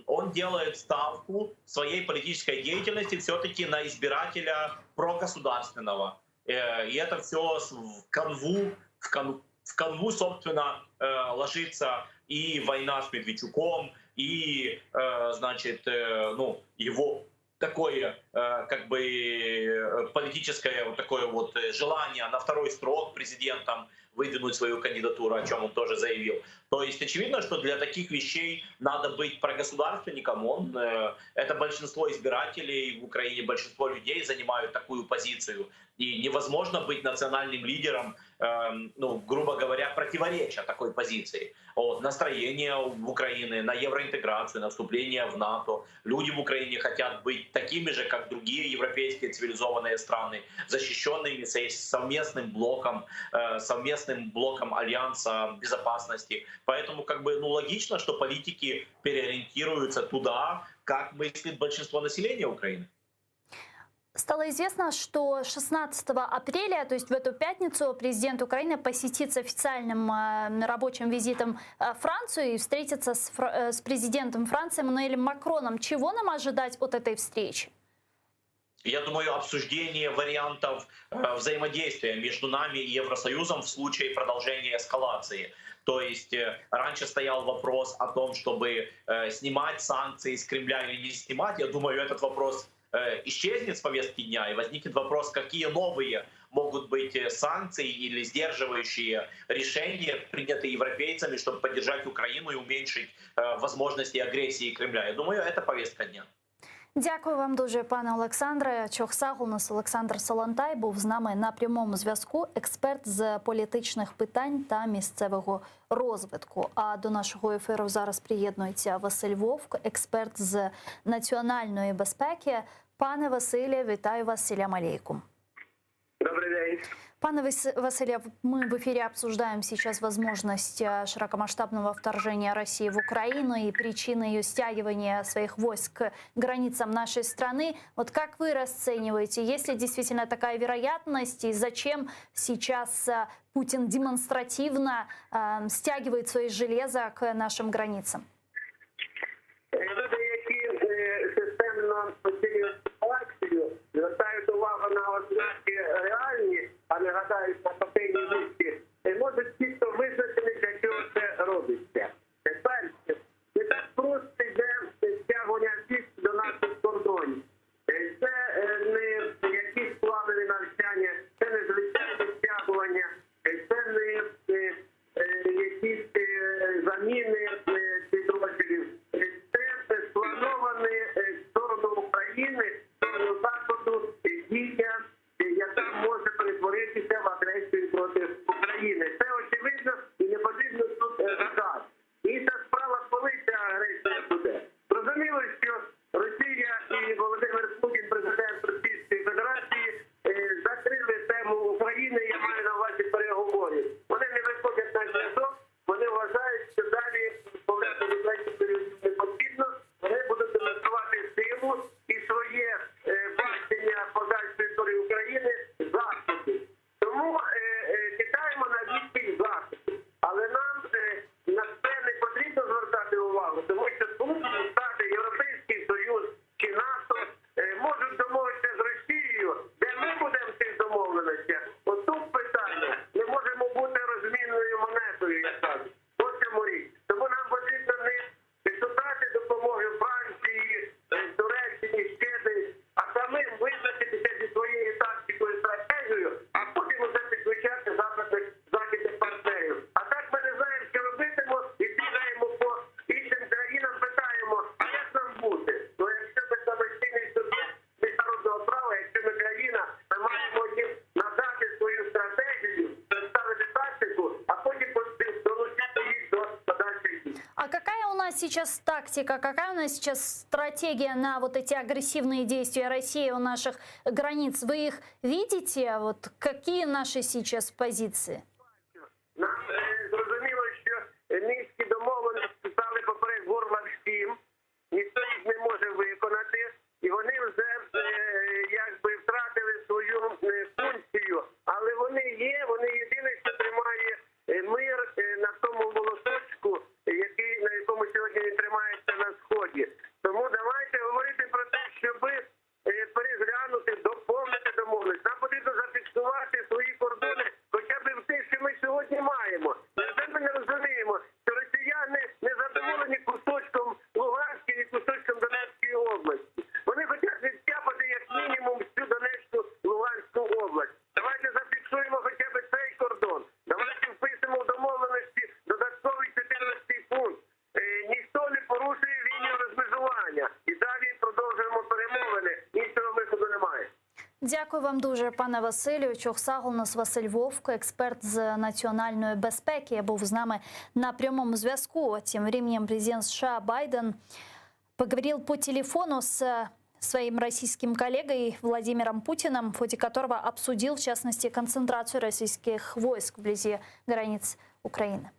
он делает ставку своей политической деятельности все-таки на избирателя прогосударственного. И это все в канву, в, кан, в канву, собственно, ложится и война с Медведчуком, и, значит, ну, его такое, как бы политическое вот такое вот желание на второй срок президентом выдвинуть свою кандидатуру, о чем он тоже заявил. То есть очевидно, что для таких вещей надо быть прогосударственником. Это большинство избирателей в Украине, большинство людей занимают такую позицию. И невозможно быть национальным лидером, ну, грубо говоря, противореча такой позиции. Вот, настроение в Украине на евроинтеграцию, на вступление в НАТО. Люди в Украине хотят быть такими же, как как другие европейские цивилизованные страны, защищенными совместным блоком, э, совместным блоком Альянса безопасности. Поэтому как бы, ну, логично, что политики переориентируются туда, как мыслит большинство населения Украины. Стало известно, что 16 апреля, то есть в эту пятницу, президент Украины посетит с официальным э, рабочим визитом э, Францию и встретится с, э, с президентом Франции Эммануэлем Макроном. Чего нам ожидать от этой встречи? Я думаю, обсуждение вариантов взаимодействия между нами и Евросоюзом в случае продолжения эскалации. То есть раньше стоял вопрос о том, чтобы снимать санкции с Кремля или не снимать. Я думаю, этот вопрос исчезнет с повестки дня и возникнет вопрос, какие новые могут быть санкции или сдерживающие решения, принятые европейцами, чтобы поддержать Украину и уменьшить возможности агрессии Кремля. Я думаю, это повестка дня. Дякую вам дуже, пане Олександре. Çoq sağ oluñız. Олександр Солонтай був з нами на прямому зв'язку, експерт з політичних питань та місцевого розвитку. А до нашого ефіру зараз приєднується Василь Вовк, експерт з національної безпеки. Пане Василє, вітаю вас, Селям алейкум. Добрый день. Пане Василий, мы в эфире обсуждаем сейчас возможность э, широкомасштабного вторжения России в Украину и причины ее стягивания своих войск к границам нашей страны. Вот как вы расцениваете, есть ли действительно такая вероятность и зачем сейчас э, Путин демонстративно э, стягивает свои железа к нашим границам? Люди, які е, системно оцінюють ситуацію, звертають увагу на ознаки реальні, а не гадають на партійній листі, е, можуть чітко визначити, для чого це робиться. Е, Перше, не так просто йде стягування військ до наших кордонів. Е, Це е, не якісь планові навчання, це не звичайне стягування, е, це не е, е, якісь е, заміни е, підрозділів. Е, Це сплановане е, в сторону України, в сторону Заходу е, дія, е, яка може перетворитися в агресію проти України. Це очевидно і не потрібно тут е, гадати. Інша справа, коли ця агресія буде. Зрозуміло, що Росія і Володимир Путін, президент Російської Федерації, е, закрили тему України. Я маю на увазі переговорів. Вони не виходять на зв'язок. Вони вважають, що далі розмовляти з українською не потрібно. Вони будуть демонструвати силу і своє е, бачення подальшої історії України Заходу. Тому е, е, чекаємо на відповідь Заходу. Але нам е, на це не потрібно звертати увагу, тому що Сполучені Штати, Європейський Союз чи НАТО е, можуть домовитися з Росією, де ми будемо в цих домовленостях. Отут питання не можемо бути розмінною монетою, як кажуть. Ось в чому річ. Тому нам потрібно не шукати допомоги Франції, е, Туреччині, ще десь, а самим визначитися зі своєю тактикою, стратегією, а потім уже підключати західних, західних партнерів. А так ми не знаємо, що робитимо, і бігаємо по іншим країнам, питаємо, а як нам бути? Ну якщо ми самостійний суб'єкт міжнародного права, якщо ми країна, ми маємо їм надати свою стратегію, представити тактику, а потім долучити їх до подальших дій. А какая у нас сейчас тактика, какая у нас сейчас стратегия на вот эти агрессивные действия России у наших границ? Вы их видите? Вот какие наши сейчас позиции? Нам е, зрозуміло, що е, мінські домовленості стали поперек горла всім, ніхто їх не може виконати, і вони вже е, якби втратили свою е, функцію. Але вони є, вони єдине, що тримає е, мир е, на тому волосочку, який на якому сьогодні він тримається на сході. Тому давайте говорити про те, щоби е, переглянути, доповнити домовленість. Нам потрібно зафіксувати свої кордони, хоча б в те, що ми сьогодні маємо. Невже ми не розуміємо, що росіяни не задоволені кусочком Луганської і кусочком Донецької області. Вони хочуть відтяпати як мінімум всю Донецьку Луганську область. Давайте зафіксуємо хоча б цей кордон. Давайте впишемо в домовленості додатковий 14 пункт. Е, ніхто не порушує лінію розмежування. І далі продовжуємо перемовини. Іншого виходу немає. Дякую вам дуже, пане Василю. Çoq sağ oluñız Василь Вовк, експерт з національної безпеки, був з нами на прямому зв'язку. Тем временем президент США Байден поговорил по телефону с своим преемником. своим российским коллегой Владимиром Путиным, в ходе которого обсудил, в частности, концентрацию российских войск вблизи границ Украины.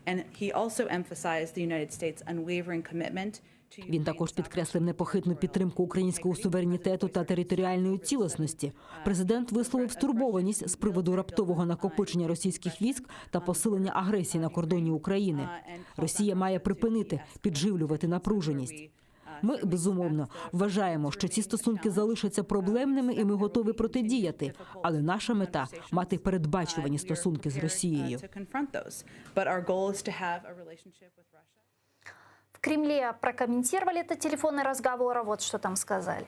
And he also emphasized the United States' unwavering commitment to Він також підкреслив непохитну підтримку українського суверенітету та територіальної цілісності. Президент висловив стурбованість з приводу раптового накопичення російських військ та посилення агресії на кордоні України. Росія має припинити підживлювати напруженість. Ми безумовно вважаємо, що ці стосунки залишаться проблемними, і ми готові протидіяти. Але наша мета мати передбачувані стосунки з Росією. To confront those. But our goal is to have a relationship with Russia. В Кремле прокомментировали этот телефонный разговор, вот что там сказали.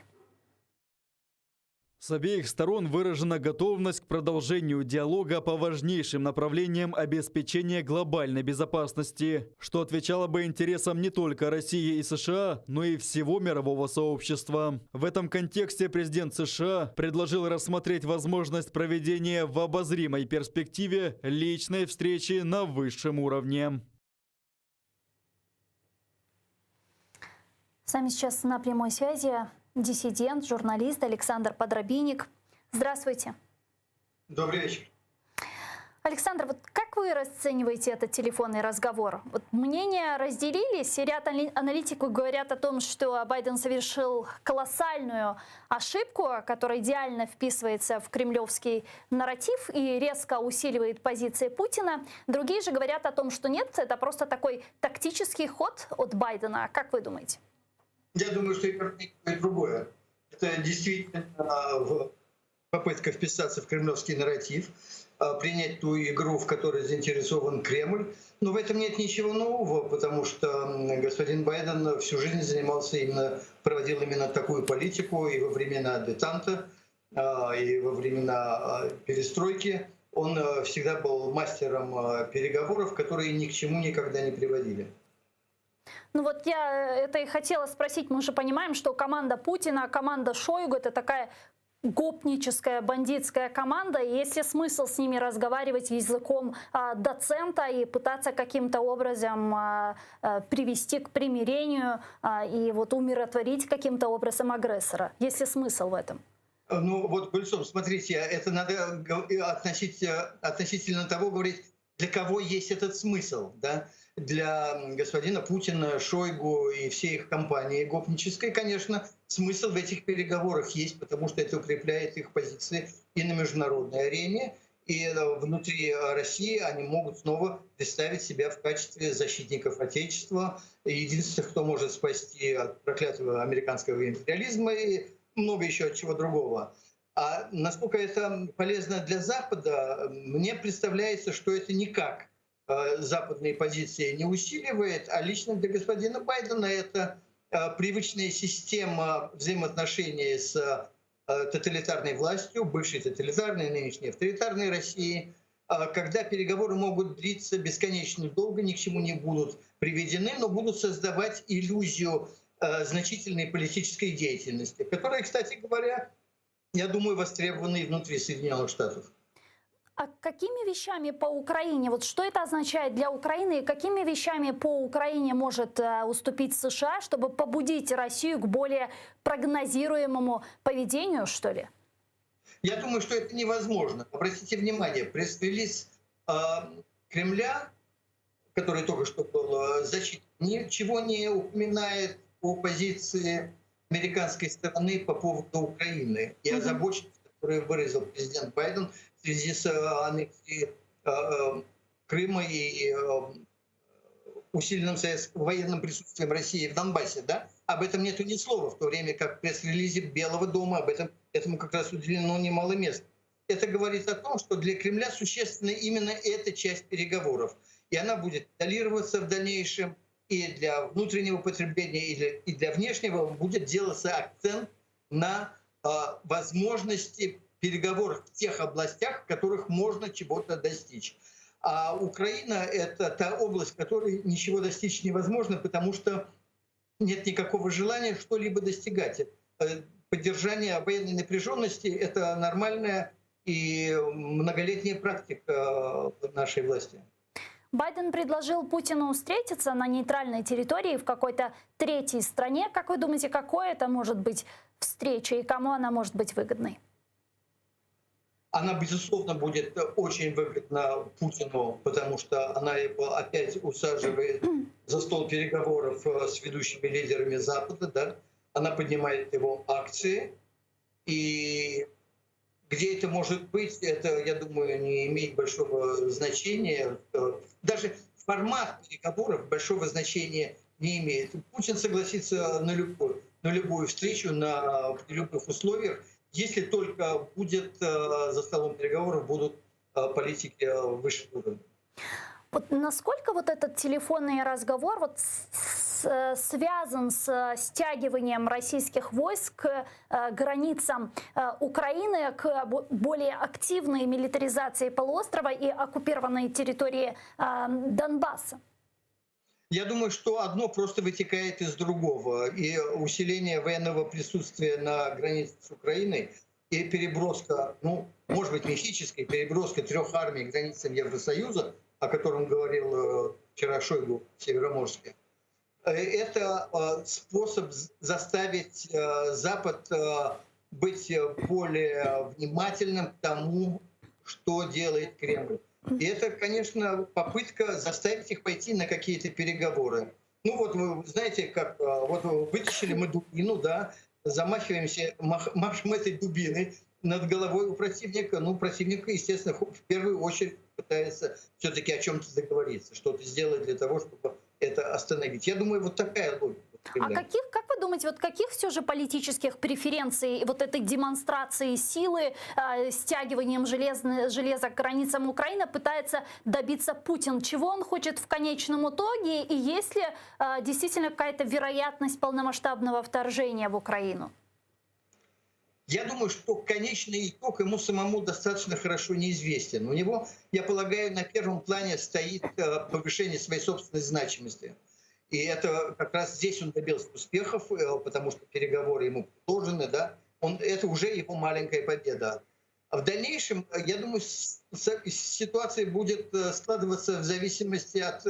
С обеих сторон выражена готовность к продолжению диалога по важнейшим направлениям обеспечения глобальной безопасности, что отвечало бы интересам не только России и США, но и всего мирового сообщества. В этом контексте президент США предложил рассмотреть возможность проведения в обозримой перспективе личной встречи на высшем уровне. С нами сейчас на прямой связи диссидент, журналист Александр Подрабинек. Здравствуйте. Добрый вечер. Александр, вот как вы расцениваете этот телефонный разговор? Вот мнения разделились, и ряд аналитиков говорят о том, что Байден совершил колоссальную ошибку, которая идеально вписывается в кремлевский нарратив и резко усиливает позиции Путина. Другие же говорят о том, что нет, это просто такой тактический ход от Байдена. Как вы думаете? Я думаю, что и то, и другое. Это действительно попытка вписаться в кремлевский нарратив, принять ту игру, в которой заинтересован Кремль. Но в этом нет ничего нового, потому что господин Байден всю жизнь занимался именно, проводил именно такую политику и во времена детанта, и во времена перестройки. Он всегда был мастером переговоров, которые ни к чему никогда не приводили. Ну вот я это и хотела спросить. Мы же понимаем, что команда Путина, команда Шойгу — это такая гопническая, бандитская команда. И есть ли смысл с ними разговаривать языком доцента и пытаться каким-то образом привести к примирению и вот умиротворить каким-то образом агрессора? Есть ли смысл в этом? Ну вот, Гульсум, смотрите, это надо относить, относительно того говорить, для кого есть этот смысл, да? Для господина Путина, Шойгу и всей их компании гопнической, конечно, смысл в этих переговорах есть, потому что это укрепляет их позиции и на международной арене, и внутри России они могут снова представить себя в качестве защитников Отечества, единственных, кто может спасти от проклятого американского империализма и много еще от чего другого. А насколько это полезно для Запада, мне представляется, что это никак западные позиции не усиливает, а лично для господина Байдена это привычная система взаимоотношений с тоталитарной властью, бывшей тоталитарной, нынешней авторитарной России, когда переговоры могут длиться бесконечно долго, ни к чему не будут приведены, но будут создавать иллюзию значительной политической деятельности, которая, кстати говоря, я думаю, востребована и внутри Соединенных Штатов. А какими вещами по Украине, вот что это означает для Украины, и какими вещами по Украине может уступить США, чтобы побудить Россию к более прогнозируемому поведению, что ли? Я думаю, что это невозможно. Обратите внимание, пресс-релиз Кремля, который только что был зачитан, ничего не упоминает о позиции американской стороны по поводу Украины и озабоченности, которую выразил президент Байден в связи с аннексией Крыма и усиленным военным присутствием России в Донбассе. Да? Об этом нету ни слова, в то время как в пресс-релизе Белого дома об этом, этому как раз уделено немало места. Это говорит о том, что для Кремля существенна именно эта часть переговоров. И она будет изолироваться в дальнейшем, и для внутреннего потребления, и для внешнего будет делаться акцент на возможности переговоров в тех областях, в которых можно чего-то достичь. А Украина — это та область, в которой ничего достичь невозможно, потому что нет никакого желания что-либо достигать. Поддержание военной напряженности — это нормальная и многолетняя практика нашей власти. Байден предложил Путину встретиться на нейтральной территории в какой-то третьей стране. Как вы думаете, какой это может быть встреча и кому она может быть выгодной? Она, безусловно, будет очень выгодна Путину, потому что она его опять усаживает за стол переговоров э, с ведущими лидерами Запада, да? Она поднимает его акции. И где это может быть, это, я думаю, не имеет большого значения. Э, даже формат переговоров большого значения не имеет. Путин согласится на любую, на любую встречу, на при любых условиях, если только будет э, за столом переговоров будут э, политики высшего уровня. Вот насколько вот этот телефонный разговор вот с, связан с стягиванием российских войск к э, границам э, Украины, к более активной милитаризации полуострова и оккупированной территории э, Донбасса? Я думаю, что одно просто вытекает из другого. И усиление военного присутствия на границе с Украиной и переброска, ну, может быть, мифическая переброска трех армий к границам Евросоюза, о котором говорил э, вчера Шойгу в Североморске, э, это э, способ заставить Запад быть более внимательным к тому, что делает Кремль. И это, конечно, попытка заставить их пойти на какие-то переговоры. Ну вот вы знаете, как вот вытащили мы дубину, да, замахиваемся, мах, машем этой дубиной над головой у противника. Ну, противник, естественно, в первую очередь пытается все-таки о чем-то договориться, что-то сделать для того, чтобы это остановить. Я думаю, вот такая логика. А каких, как вы думаете, вот каких все же политических преференций вот этой демонстрации силы, э, стягиванием железно, железа к границам Украины пытается добиться Путин? Чего он хочет в конечном итоге? И есть ли э, действительно какая-то вероятность полномасштабного вторжения в Украину? Я думаю, что конечный итог ему самому достаточно хорошо неизвестен. У него, я полагаю, на первом плане стоит э, повышение своей собственной значимости. И это как раз здесь он добился успехов, э, потому что переговоры ему предложены, да, он, это уже его маленькая победа. А в дальнейшем, э, я думаю, ситуация будет складываться в зависимости от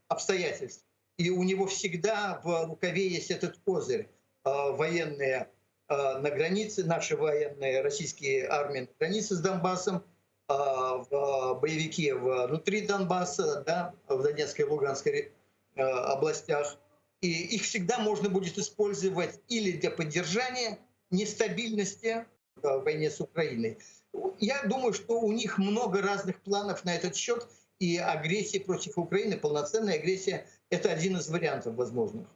обстоятельств. И у него всегда в рукаве есть этот козырь. Военные на границе, наши военные российские армии на границе с Донбассом, боевики внутри Донбасса, да, в Донецкой и Луганской областях. И их всегда можно будет использовать или для поддержания нестабильности в войне с Украиной. Я думаю, что у них много разных планов на этот счет, и агрессия против Украины, полноценная агрессия, это один из вариантов возможных.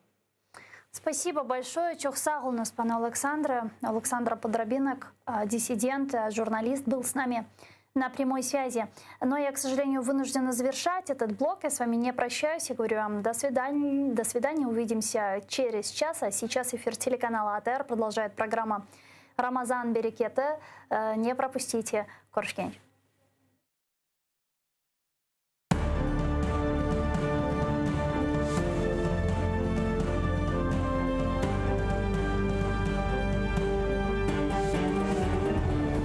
Спасибо большое. Çoq sağ oluñız, pane Олександре. Александр Подрабинек, диссидент, журналист, был с нами на прямой связи. Но я, к сожалению, вынуждена завершать этот блок. Я с вами не прощаюсь и говорю вам до свидания. До свидания. Увидимся через час. А сейчас эфир телеканала АТР продолжает программа «Ramazan bereketi». Не пропустите. Körüşkence.